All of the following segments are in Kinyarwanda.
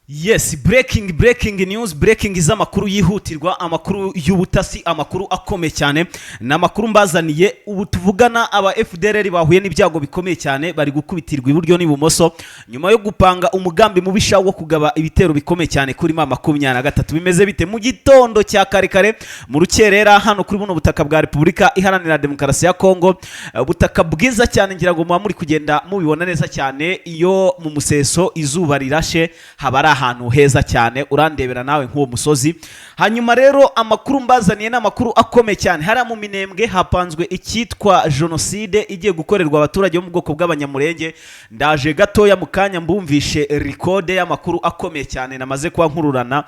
Yes, breaking, breaking news, breaking z'amakuru yihutirwa, amakuru y'ubutasi, amakuru akomeye cyane. Ni amakuru mbazaniye ubu tuvugana. Aba FDLR bahuye n'ibyago bikomeye cyane, bari gukubitirwa iburyo n'ibumoso nyuma yo gupanga umugambi mubisha wo kugaba ibitero bikomeye cyane kuri M23. Bimeze bite? Mu gitondo cya kare kare, mu rukerera, hano kuri buno butaka bwa Repubulika Iharanira Demokarasi ya Kongo, ubutaka bwiza cyane, ngira ngo muba muri kugenda mubibona neza cyane. Iyo mu museso izuba rirashe, haba ari ahantu heza cyane, urandebera nawe nk'uwo musozi. Hanyuma rero amakuru mbazaniye ni amakuru akomeye cyane. Hariya mu Minembwe hapanzwe icyitwa jenoside igiye gukorerwa abaturage bo mu bwoko bw'Abanyamurenge. Ndaje gatoya mu kanya mbumvishe record y'amakuru akomeye cyane namaze kuba nkururana,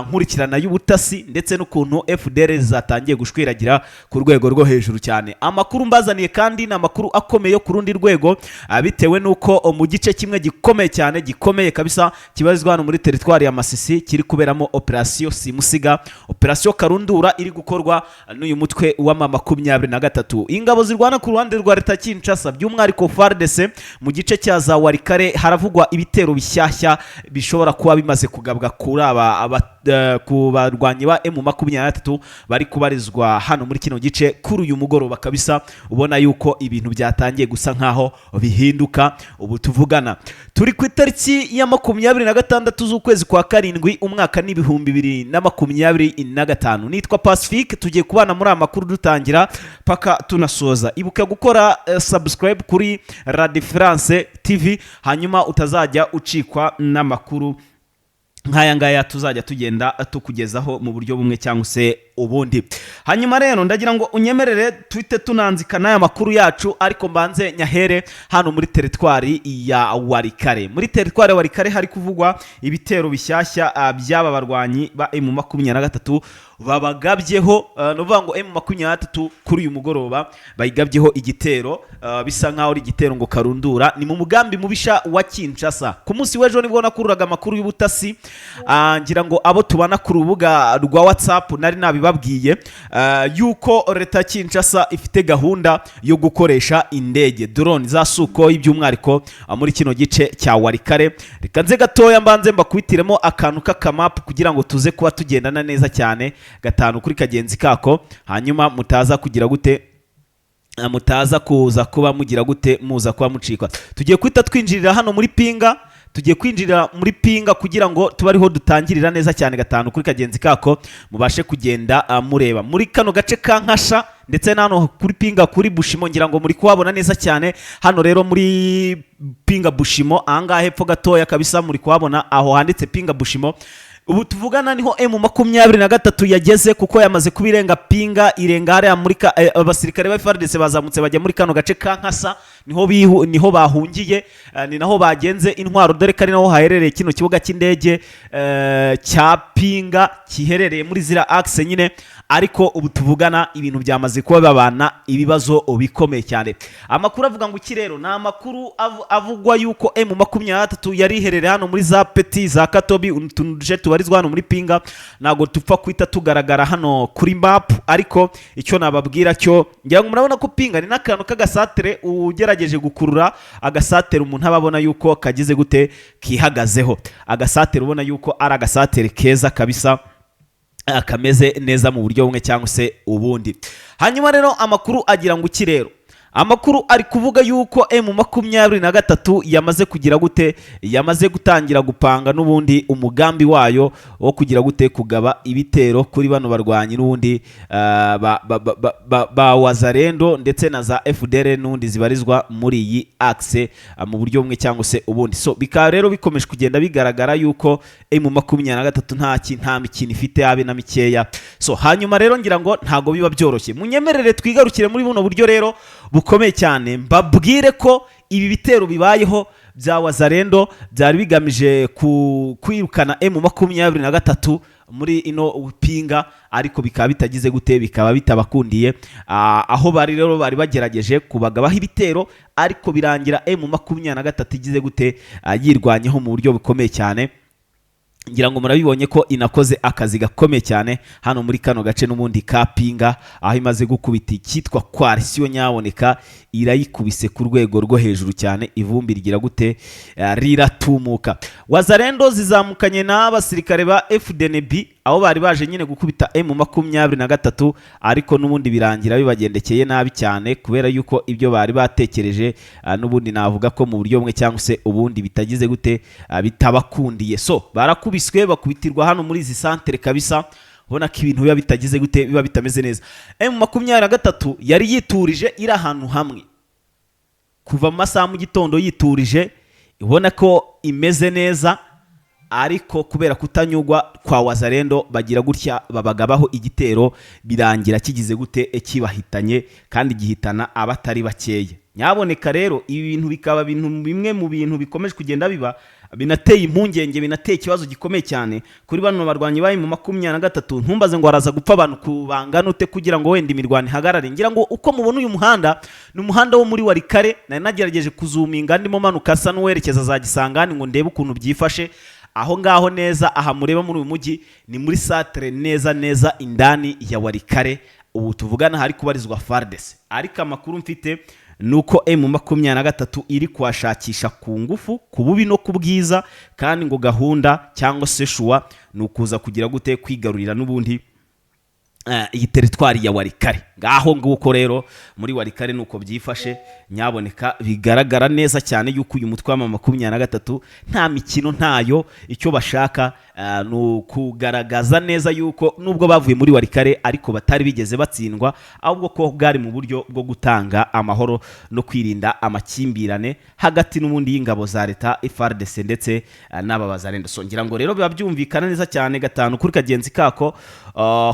nkurikirana y'ubutasi, ndetse n'ukuntu FDLR zatangiye gushwiragira ku rwego rwo hejuru cyane. Amakuru mbazaniye kandi ni amakuru akomeye yo ku rundi rwego, bitewe n'uko mu gice kimwe gikomeye cyane, gikomeye kabisa, kibarizwa hano muri teritwari ya Masisi, kiri kuberamo operasiyo simusiga, operasiyo karundura iri gukorwa n'uyu mutwe wa M23. Ingabo zirwana ku ruhande rwa leta Kinshasa, by'umwihariko FARDC, mu gice cya za Walikale haravugwa ibitero bishyashya bishobora kuba bimaze kugabwa kuri aba ku barwanyi ba M23 bari kubarizwa hano muri kino gice. Kuri uyu mugoroba kabisa ubona yuko ibintu byatangiye gusa nkaho bihinduka. Ubu tuvugana turi ku itariki ya 26 z'ukwezi kwa karindwi, umwaka ni 2025. Nitwa Pacifique, tugiye kubana muri aya makuru dutangira paka tunasoza. Ibuka gukora subscribe kuri La Difference TV, hanyuma utazajya ucikwa n'amakuru nk'aya ngaya tuzajya tugenda tukugezaho mu buryo bumwe cyangwa se ubundi. Hanyuma rero ndagira ngo unyemerere tuhite tunanzika n'aya makuru yacu, ariko mbanze nyahere hano muri teritwari ya Walikale. Muri teritwari ya Walikale hari kuvugwa ibitero bishyashya by'aba barwanyi ba M23 babagabyeho. Ni ukuvuga ngo M23 kuri uyu mugoroba bayigabyeho igitero, bisa nkaho ari igitero ngo karundura. Ni mu mugambi mubisha wa Kinshasa. Ku munsi w'ejo nibwo nakururaga amakuru y'ubutasi. Ngira ngo abo tubana ku rubuga rwa WhatsApp nari nabibabwiye, yuko leta ya Kinshasa ifite gahunda yo gukoresha indege drone za Sukhoi, by'umwihariko muri kino gice cya Walikale. Reka nze gatoya mbanze mbakubitiremo akantu k'akamapu kugira ngo tuze kuba tugendana neza cyane gatanu kuri kagenzi kako, hanyuma mutaza kugira gute, mutaza kuza kuba mugira gute, muza kuba mucikwa. Tugiye guhita twinjirira hano muri Pinga, tugiye kwinjirira muri Pinga kugira ngo tube ariho dutangirira neza cyane gatanu kuri kagenzi kako, mubashe kugenda mureba muri kano gace ka Nkasha ndetse na hano kuri Pinga, kuri Bushimo. Ngira ngo muri kuhabona neza cyane. Hano rero muri Pinga Bushimo, ahangaha hepfo gatoya kabisa muri kuhabona aho handitse Pinga Bushimo. Ubu tuvugana niho M23 yageze, kuko yamaze kuba irenga Pinga, irenga hariya muri abasirikare ba FARDC bazamutse bajya muri kano gace ka Nkasa, niho bahungiye, ni naho bagenze intwaro, dore ko ari naho haherereye kino kibuga cy'indege cya Pinga kiherereye muri zira axe nyine. Ariko ubu tuvugana ibintu byamaze kuba babana ibibazo bikomeye cyane. Amakuru avuga ngo iki rero? Ni amakuru avugwa yuko M23 yari iherereye hano muri za Peti za Katobi, utuntu duce tubarizwa hano muri Pinga. Ntabwo tupfa guhita tugaragara hano kuri map, ariko icyo nababwira cyo, ngira ngo murabona ko Pinga ni n'akantu k'agasatere. Ugerageje gukurura agasatere, umuntu aba abona yuko kagize gute, kihagazeho. Agasatere ubona yuko ari agasatere keza kabisa, kameze neza mu buryo bumwe cyangwa se ubundi. Hanyuma rero amakuru agira ngo iki rero? Amakuru ari kuvuga yuko M23 yamaze kugira gute, yamaze gutangira gupanga n'ubundi umugambi wayo wo kugira gute, kugaba ibitero kuri bano barwanyi n'ubundi ba Wazalendo ndetse na za FDLR n'ubundi zibarizwa muri iyi axe, mu buryo bumwe cyangwa se ubundi. So bikaba rero bikomeje kugenda bigaragara yuko M23 nta mikino ifite, habe na mikeya. So hanyuma rero ngira ngo ntago biba byoroshye. Munyemerere twigarukire muri buno buryo rero bukomeye cyane, mbabwire ko ibi bitero bibayeho bya Wazalendo byari bigamije kwirukana M23 muri ino Pinga, ariko bikaba bitagize gute, bikaba bitabakundiye. Aho bari rero bari bagerageje kubagabaho ibitero, ariko birangira M23 igize gute, yirwanyeho mu buryo bukomeye cyane. Ngira ngo murabibonye ko inakoze akazi gakomeye cyane hano muri kano gace n'ubundi ka Pinga, aho imaze gukubita icyitwa coalition, nyaboneka, irayikubise ku rwego rwo hejuru cyane. Ivumbi rigira gute? Riratumuka. Wazalendo zizamukanye n'abasirikare ba FDNB, aho bari baje nyine gukubita M23, ariko n'ubundi birangira bibagendekeye nabi cyane, kubera yuko ibyo bari batekereje n'ubundi navuga ko mu buryo bumwe cyangwa se ubundi bitagize gute, bitabakundiye. So barakubiswe, bakubitirwa hano muri izi santere kabisa. Ubona ko ibintu biba bitagize gute, biba bitameze neza. M23 yari yiturije, iri ahantu hamwe kuva mu masaha mu gitondo, yiturije, ubona ko imeze neza, ariko kubera kutanyugwa kwa Wazalendo bagira gutya babagabaho igitero, birangira kigize gute? Kibahitanye, kandi gihitana abatari bakeya. Nyaboneka rero, ibi bintu bikaba bintu bimwe mu bintu bikomeje kugenda biba binateye impungenge, binateye ikibazo gikomeye cyane kuri bano barwanyi bari mu 23. Ntumbaze ngo haraza gupfa abantu ku bangana ute kugira ngo wenda imirwano ihagarare. Ngira ngo uko mubona uyu muhanda ni umuhanda wo muri Walikale. Nari nagerageje kuzuminga ndimo manuka asa n'uwerekeza za Kisangani ngo ndebe ukuntu byifashe aho ngaho neza. Aha mureba muri uyu mujyi ni muri centre neza neza indani ya Walikale. Ubu tuvugana hari kubarizwa FARDC, ariko amakuru mfite ni uko M23 iri kuhashakisha ku ngufu, ku bubi no ku bwiza, kandi ngo gahunda cyangwa se choix ni ukuza kugira gute? Kwigarurira n'ubundi iyi territoire ya Walikale. Ngaho nguko rero muri Walikale nuko byifashe. Nyaboneka, bigaragara neza cyane yuko uyu mutwe wa 23 nta mikino ntayo. Icyo bashaka ni ukugaragaza neza yuko nubwo bavuye muri Walikale ariko batari bigeze batsindwa, ahubwo ko bwari mu buryo bwo gutanga amahoro no kwirinda amakimbirane hagati n'ubundi y'ingabo za leta FARDC ndetse n'aba Bazalendo. So ngira ngo rero biba byumvikana neza cyane gatanu kuri kagenzi kako,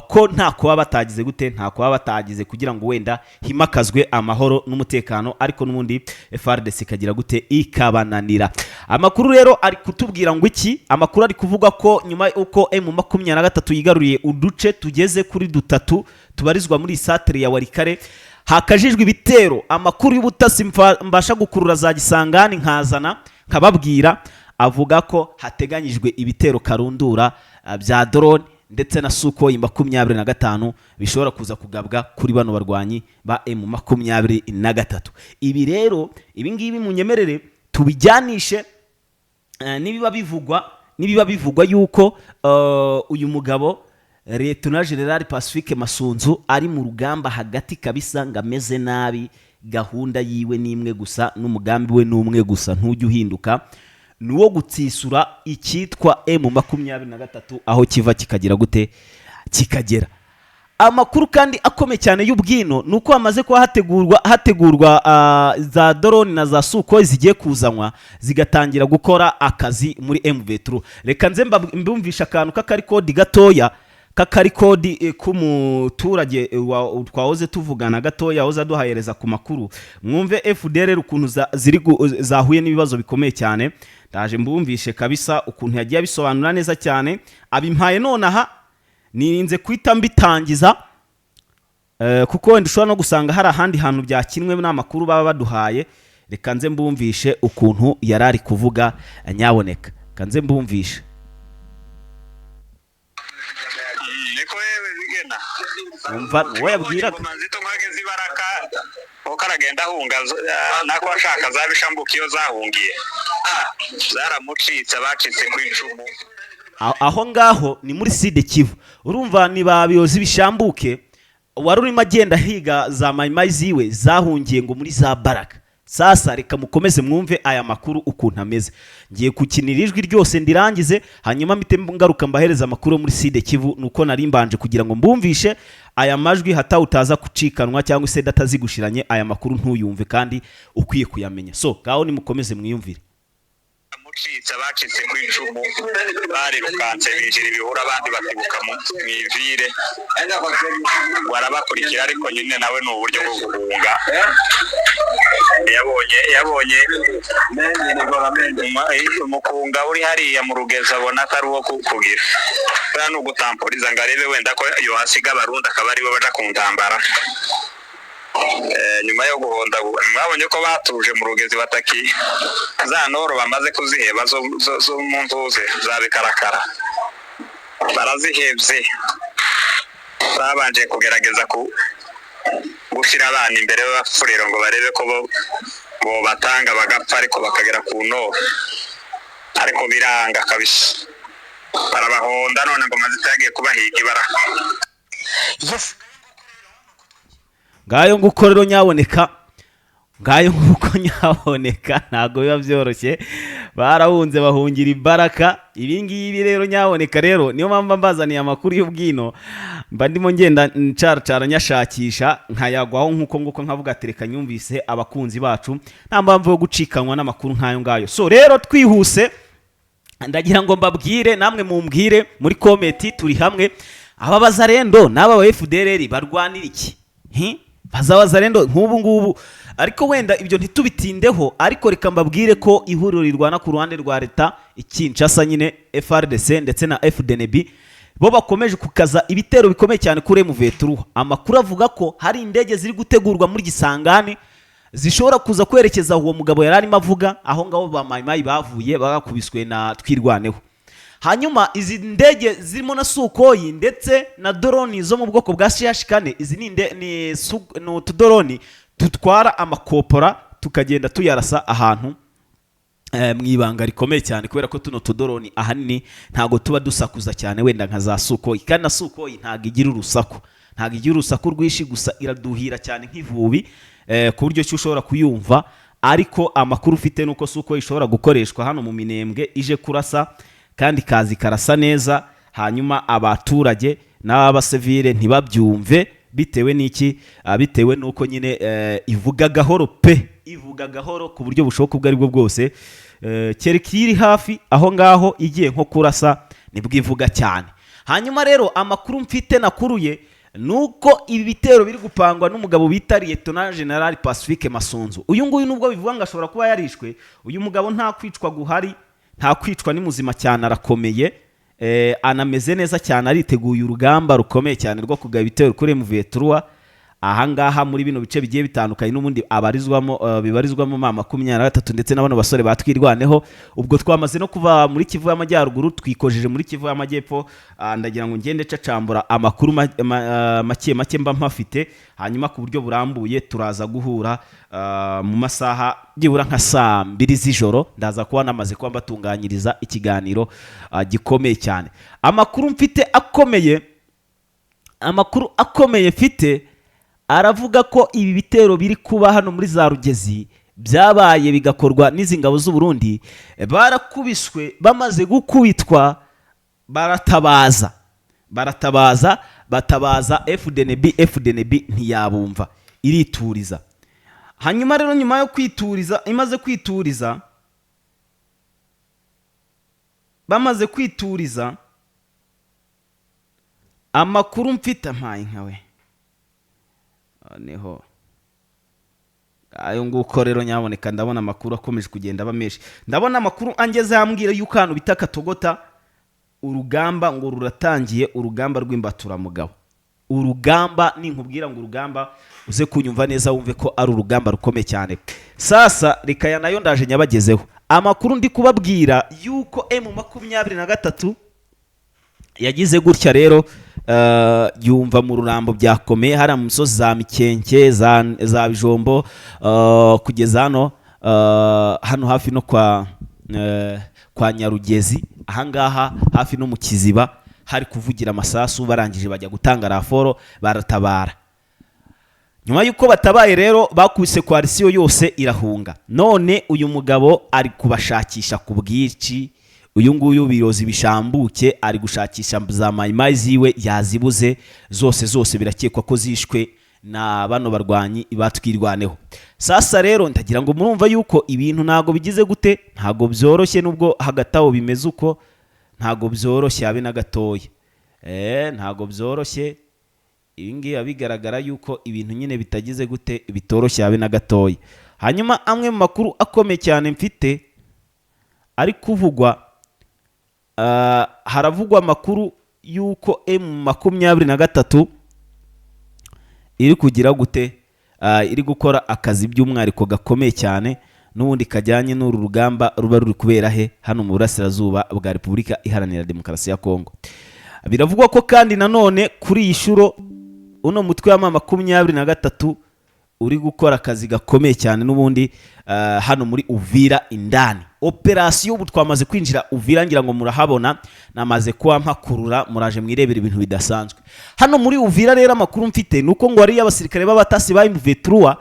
ko nta kuba batagize gute, nta kuba batagize kugira ngo wenda himakazwe amahoro n'umutekano, ariko n'ubundi FARDC ikagira gute? Ikabananira. Amakuru rero ari kutubwira ngo iki? Amakuru ari kuvuga ko nyuma y'uko M23 yigaruriye uduce tugeze kuri dutatu tubarizwa muri centre ya Walikale, hakajijwe ibitero. Amakuru y'ubutasi mbasha gukurura za Kisangani nkazana nkababwira avuga ko hateganyijwe ibitero karundura bya drone ndetse na Sukhoi 25 bishobora kuza kugabwa kuri bano barwanyi ba M23. Ibi rero, ibi ngibi munyemerere tubijyanishe nibiba bivugwa yuko uyu mugabo Lieutenant General Pacifique Masunzu ari mu rugamba hagati kabisa, ngo ameze nabi, gahunda yiwe ni imwe gusa n'umugambi we ni umwe gusa, ntujya uhinduka, ni uwo gutsisura icyitwa M23 aho kiva kikagira gute? Kikagera. Amakuru kandi akomeye cyane y'ubwino ni uko hamaze kuba hategurwa za drone na za Sukhoi zigiye kuzanwa, zigatangira gukora akazi muri M23. Reka nze mbumvishe akantu k'akarecord gatoya, k'akarecord k'umuturage twahoze tuvugana gatoya, yahoze aduhahereza ku makuru. Mwumve FDLR ukuntu zahuye n'ibibazo bikomeye cyane. Ndaje mbumvishe kabisa ukuntu yagiye abisobanura neza cyane. Abimpaye nonaha, nirinze guhita mbitangiza kuko wenda ushobora no gusanga hari ahandi hantu byakinwe n'amakuru baba baduhaye. Reka nze mbumvishe ukuntu yari ari kuvuga. Nyaboneka, reka nze mbumvishe. Niko yewe bigena. Umva uwo yabwiraga. Ingoma nzito nkageze ibaraka uko aragenda ahunga, nako ashaka zabishambuka iyo zahungiye zaramucitse, abacitse ku icumu. Aho ngaho ni muri Sud Kivu. Urumva ni ba biyozi bishambuke wari urimo agenda ahiga za mayimayi ziwe zahungiye ngo muri za Baraka. Sasa reka mukomeze mwumve aya makuru ukuntu ameze. Ngiye gukinira ijwi ryose ndirangize, hanyuma mpite ngaruka mbahereza amakuru yo muri Sud Kivu. Nuko nari mbanje kugira ngo mbumvishe aya majwi hata utaza gucikanwa cyangwa se data zigushiranye, aya makuru ntuyumve kandi ukwiye kuyamenya. So ngaho nimukomeze mwiyumvire. Mucitse, abacitse ku icumu barirukanse binjira ibihuru, abandi batibuka mu ivire, barabakurikira. Ariko nyine nawe ni uburyo bwo guhunga. Yabonye umukunga uri hariya mu Rugezi, abona ko ari uwo kugira buriya ni ugutamporiza ngo arebe wenda ko yohasiga Abarundi akaba aribo baja ku ntambara. Nyuma yo guhonda, mwabonye ko batuje mu Rugezi, bataki za noro bamaze kuziheba zo mu ntuze za bikarakara, barazihebye. Babanje kugerageza ku gushyira abana imbere b'abafurero ngo barebe ko bo batanga bagapfa, ariko bakagera ku noro, ariko biranga kabisa, barabahonda. None ngo maze yagiye kubahiga ibara. Yes. Ngayo nguko rero nyaboneka, ngayo nguko nyaboneka, ntabwo biba byoroshye. Barahunze, bahungira imbaraga. Ibi ngibi rero nyaboneka, rero niyo mpamvu mbazaniye amakuru y'ubwino, mba ndimo ngenda ncaracara nyashakisha nkayagwaho nk'uko nguko, nkavuga ati reka nyumvise abakunzi bacu, nta mpamvu yo gucikanwa n'amakuru nk'ayo ngayo. So rero twihuse, ndagira ngo mbabwire, namwe mumbwire muri comment, turi hamwe. Aba bazarendo n'aba ba FDLR barwanira iki? Hi? Baza bazarendo nk'ubu ngubu, ariko wenda ibyo ntitubitindeho. Ariko reka mbabwire ko ihuriro rirwana ku ruhande rwa leta i Kinshasa nyine, FARDC ndetse na FDNB, bo bakomeje kukaza ibitero bikomeye cyane kuri M23. Amakuru avuga ko hari indege ziri gutegurwa muri Gisangani zishobora kuza kwerekeza uwo mugabo yari arimo avuga, aho ngaho ba Mayimayi bavuye bagakubiswe na Twirwaneho. Hanyuma izi ndege zirimo na Sukhoi ndetse na drone zo mu bwoko bwa CH 4. Izi ni utudoroni dutwara amakopora, tukagenda tuyarasa ahantu mu ibanga rikomeye cyane, kubera ko tuno tudoroni ahanini ntabwo tuba dusakuza cyane wenda nka za Sukhoi, kandi na Sukhoi ntabwo igira urusaku, ntabwo igira urusaku rwinshi, gusa iraduhira cyane nk'ivubi ku buryo ki ushobora kuyumva. Ariko amakuru ufite nuko Sukhoi ishobora gukoreshwa hano mu Minembwe ije kurasa, kandi ikaza ikarasa neza, hanyuma abaturage n'abasivile ntibabyumve. Bitewe n'iki? Bitewe n'uko nyine ivuga gahoro pe, ivuga gahoro ku buryo bushoboka ubwo aribwo bwose. Kereka iyo iri hafi aho ngaho igiye nko kurasa, nibwo ivuga cyane. Hanyuma rero amakuru mfite nakuruye ni uko ibi bitero biri gupangwa n'umugabo bita Lieutenant General Pacifique Masunzu. Uyu nguyu, nubwo bivuga ngo ashobora kuba yarishwe, uyu mugabo nta kwicwa guhari, nta kwicwa, ni muzima cyane, arakomeye, anameze neza cyane, ariteguye urugamba rukomeye cyane rwo kugaba ibitero kuri M23 ahangaha muri bino bice bigiye bitandukanye n'ubundi abarizwamo, bibarizwamo M23 ndetse na bano basore batwirwaneho. Ubwo twamaze no kuva muri Kivu y'Amajyaruguru, twikojeje muri Kivu y'Amajyepfo. Ndagira ngo ngende cacambura amakuru make make mba mpafite, hanyuma ku buryo burambuye turaza guhura mu masaha byibura nka saa 2 z'ijoro, ndaza kuba namaze kuba mbatunganyiriza ikiganiro gikomeye cyane. Amakuru mfite akomeye, amakuru akomeye mfite aravuga ko ibi bitero biri kuba hano muri za Rugezi byabaye bigakorwa n'izi ngabo z'u Burundi. Barakubiswe, bamaze gukubitwa baratabaza, baratabaza, batabaza FDNB, FDNB ntiyabumva, irituriza. Hanyuma rero nyuma yo kwituriza, imaze kwituriza, bamaze kwituriza, amakuru mfite ampaye nkawe noneho ayo nguko rero nyaboneka, ndabona amakuru akomeje kugenda aba menshi. Ndabona amakuru angeze ambwira yuko ahantu bita Katogota urugamba ngo ruratangiye, urugamba rw'imbaturamugabo. Urugamba ninkubwira ngo urugamba, uze kunyumva neza, wumve ko ari urugamba rukomeye cyane. Sasa reka aya nayo ndaje nyabagezeho. Amakuru ndi kubabwira yuko M23 yagize gutya rero, yumva mu Rurambo byakomeye, hariya mu misozi za Mikenke, za Bijombo, kugeza hano, hano hafi no kwa Nyarugezi, ahangaha hafi no mu Kiziba hari kuvugira amasasu. Barangije bajya gutanga raforo, baratabara. Nyuma y'uko batabaye rero, bakubise coalition yose irahunga. None uyu mugabo ari kubashakisha ku bwinshi. Uyu nguyu Birozi Bishambuke ari gushakisha za Mayimayi ziwe, yazibuze zose zose, birakekwa ko zishwe na bano barwanyi batwirwaneho. Sasa rero ndagira ngo murumva yuko ibintu ntago bigize gute, ntago byoroshye. Nubwo hagati aho bimeze uko, ntago byoroshye habe na gatoya. Ntago byoroshye. Ibi ngibi biba bigaragara yuko ibintu nyine bitagize gute, bitoroshye habe na gatoya. Hanyuma amwe mu makuru akomeye cyane mfite ari kuvugwa, haravugwa amakuru y'uko M23 iri kugira gute. iri gukora akazi by'umwihariko gakomeye cyane n'ubundi kajyanye n'uru rugamba ruba ruri kubera he? Hano mu burasirazuba bwa Repubulika Iharanira Demokarasi ya Kongo. Biravugwa ko kandi nanone kuri iyi shuro uno mutwe wa M23 uri gukora akazi gakomeye cyane n'ubundi hano muri Uvira indani. Operasiyo ubu twamaze kwinjira Uvira, ngira ngo murahabona, namaze kuba mpakurura, muraje mwirebera ibintu bidasanzwe hano muri Uvira. Rero amakuru mfite ni uko ngo hariyo abasirikare b'abatasi ba M23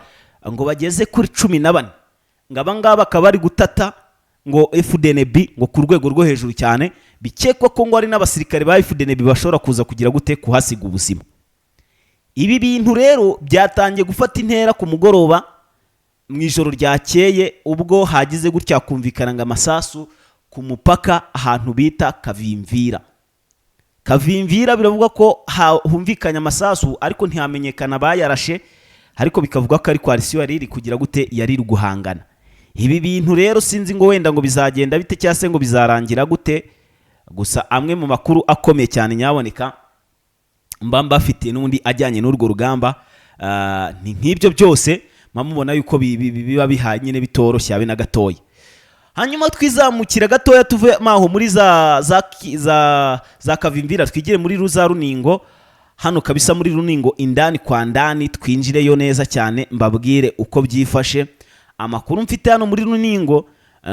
ngo bageze kuri 14, ngo aba ngaba bakaba bari gutata ngo FDNB ngo ku rwego rwo hejuru cyane. Bikekwa ko ngo hari n'abasirikare ba FDNB bashobora kuza kugira gute? Kuhasiga ubuzima. Ibi bintu rero byatangiye gufata intera ku mugoroba mu ijoro ryakeye, ubwo hagize gutya kumvikana ngo amasasu ku mupaka ahantu bita Kavimvira. Kavimvira biravugwa ko humvikanye amasasu, ariko ntihamenyekana abayarashe, ariko bikavuga ko ari coalition yari iri kugira gute? Yari iri guhangana. Ibi bintu rero sinzi ngo wenda ngo bizagenda bite cyangwa se ngo bizarangira gute. Gusa amwe mu makuru akomeye cyane nyaboneka mba mbafitiye n'undi ajyanye n'urwo rugamba, ni nk'ibyo byose mba mubona yuko biba bihaye nyine bitoroshye habe na gatoya. Hanyuma twizamukira gatoya, tuve maho muri za Kavimvira, twigire muri za Runingo hano kabisa, muri Runingo indani kwa ndani, twinjireyo neza cyane mbabwire uko byifashe. Amakuru mfite hano muri Runingo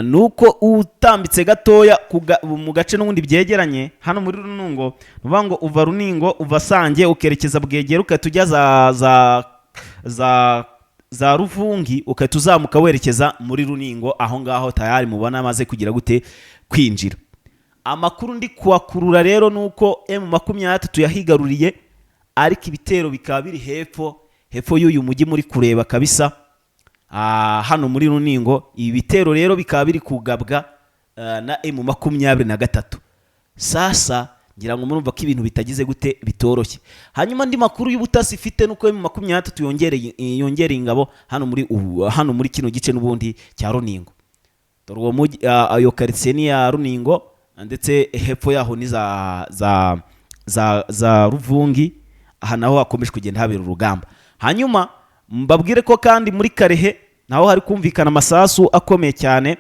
ni uko utambitse gatoya mu gace n'ubundi byegeranye hano muri Runingo, ni ukuvuga ngo uva Runingo, uva Sange, ukerekeza Bwegera, ugahita ujya za Ruvungi, ugahita uzamuka werekeza muri Runingo. Aho ngaho tayari mubona amaze kugira gute? Kwinjira. Amakuru ndi kuhakurura rero ni uko M23 yahigaruriye, ariko ibitero bikaba biri hepfo hepfo y'uyu mujyi muri kureba kabisa. Hano muri Runingo ibi bitero rero bikaba biri kugabwa na M23. Sasa ngira ngo murumva ko ibintu bitagize gute? Bitoroshye. Hanyuma andi makuru y'ubutasi ifite nuko M23 yongereye ingabo hano muri ubu, hano muri kino gice n'ubundi cya Runingo. Dore uwo mujyi, ayo karitsiye ni ya Runingo, ndetse hepfo yaho ni za Ruvungi. Aha naho hakomeje kugenda habera urugamba. Hanyuma mbabwire ko kandi muri Karehe naho hari kumvikana amasasu akomeye cyane,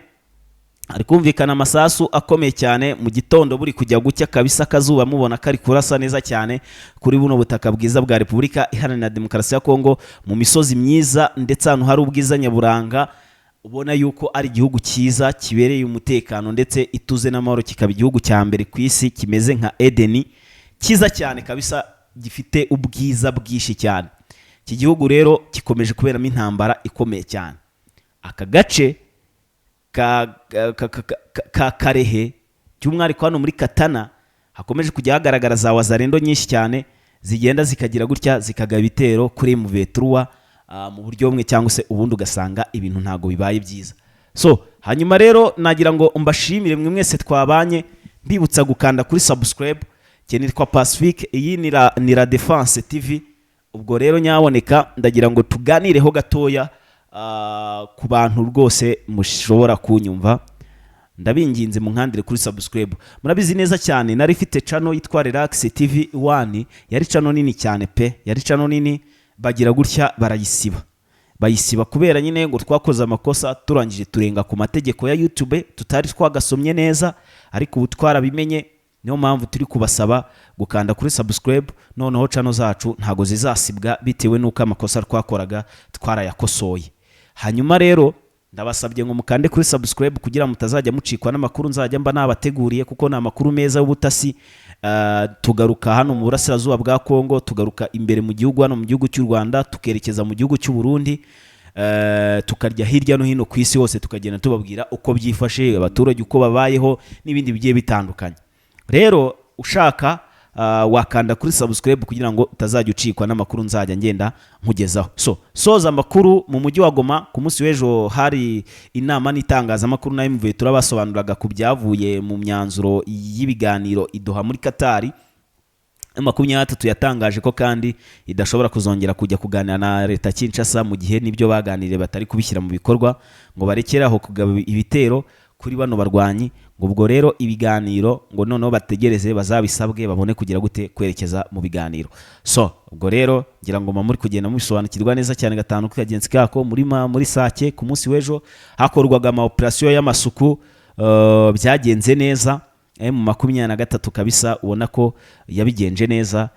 hari kumvikana amasasu akomeye cyane mu gitondo buri kujya gucya kabisa. Akazuba mubona kari kurasa neza cyane kuri buno butaka bwiza bwa Repubulika Iharanira Demokarasi ya Kongo, mu misozi myiza ndetse ahantu hari ubwiza nyaburanga, ubona yuko ari igihugu cyiza kibereye umutekano ndetse ituze n'amahoro, kikaba igihugu cya mbere ku isi kimeze nka Edeni, cyiza cyane kabisa, gifite ubwiza bwinshi cyane. Iki gihugu rero gikomeje kuberamo intambara ikomeye cyane. Aka gace ka Karehe, by'umwihariko hano muri Katana, hakomeje kujya hagaragara za wazarendo nyinshi cyane zigenda zikagira gutya zikagaba ibitero kuri M23 mu buryo bumwe cyangwa se ubundi, ugasanga ibintu ntabwo bibaye byiza. So hanyuma rero nagira ngo mbashimire mwe mwese twabanye, mbibutsa gukanda kuri subscribe. Njye nitwa Pacifique, iyi ni La Defense TV. Ubwo rero nyaboneka ndagira ngo tuganireho gatoya ku bantu rwose mushobora kunyumva, ndabinginze munkandire kuri subscribe. Murabizi neza cyane, nari ifite channel yitwa Relax TV 1, yari channel nini cyane pe, yari channel nini. Bagira gutya barayisiba, bayisiba kubera nyine ngo twakoze amakosa, turangije turenga ku mategeko ya YouTube tutari twagasomye neza, ariko ubu twarabimenye. Niyo mpamvu turi kubasaba gukanda kuri subscribe. Noneho channel zacu ntago zizasibwa bitewe n'uko amakosa twakoraga twarayakosoye. Hanyuma rero ndabasabye ngo mukande kuri subscribe kugira ngo mutazajya mucikwa n'amakuru nzajya mba nabateguriye, kuko ni amakuru meza y'ubutasi. Tugaruka hano mu burasirazuba bwa Kongo, tugaruka imbere mu gihugu, hano mu gihugu cy'u Rwanda, tukerekeza mu gihugu cy'u Burundi, tukarya hirya no hino ku isi hose, tukagenda tubabwira uko byifashe, abaturage uko babayeho n'ibindi bigiye bitandukanye. Rero ushaka wakanda kuri subscribe kugira ngo utazajya ucikwa n'amakuru nzajya ngenda nkugezaho. So soza amakuru mu mujyi wa Goma, ku munsi w'ejo hari inama n'itangazamakuru na MV turabasobanuraga ku byavuye mu myanzuro y'ibiganiro i Doha muri Katari. 23 yatangaje ko kandi idashobora kuzongera kujya kuganira na leta Kinshasa mu gihe n'ibyo baganiriye batari kubishyira mu bikorwa, ngo barekere aho kugaba ibitero kuri bano barwanyi. Ngo ubwo rero ibiganiro, ngo noneho bategereze bazabisabwe babone kugira gute, kwerekeza mu biganiro. So ubwo rero ngira ngo muri kugenda mubisobanukirwa neza cyane gatanu kagenzi kako. Muri Sake ku munsi w'ejo hakorwaga ama operation y'amasuku, byagenze neza. M23 kabisa ubona ko yabigenje neza,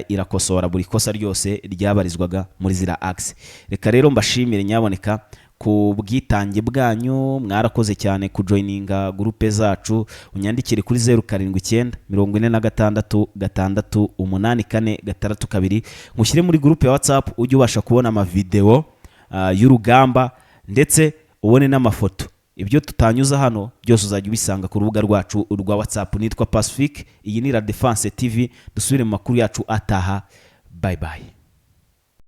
irakosora buri kosa ryose ryabarizwaga muri zira axe. Reka rero mbashimire nyaboneka ku bwitange bwanyu, mwarakoze cyane kujoininga groupe zacu. Unyandikire kuri 0794668462, nkushyire muri groupe ya WhatsApp, ujye ubasha kubona amavideo y'urugamba ndetse ubone n'amafoto. Ibyo tutanyuza hano byose uzajya ubisanga ku rubuga rwacu rwa WhatsApp. Nitwa Pacifique, iyi ni La Defense TV. Dusubire mu makuru yacu ataha. Bye bye.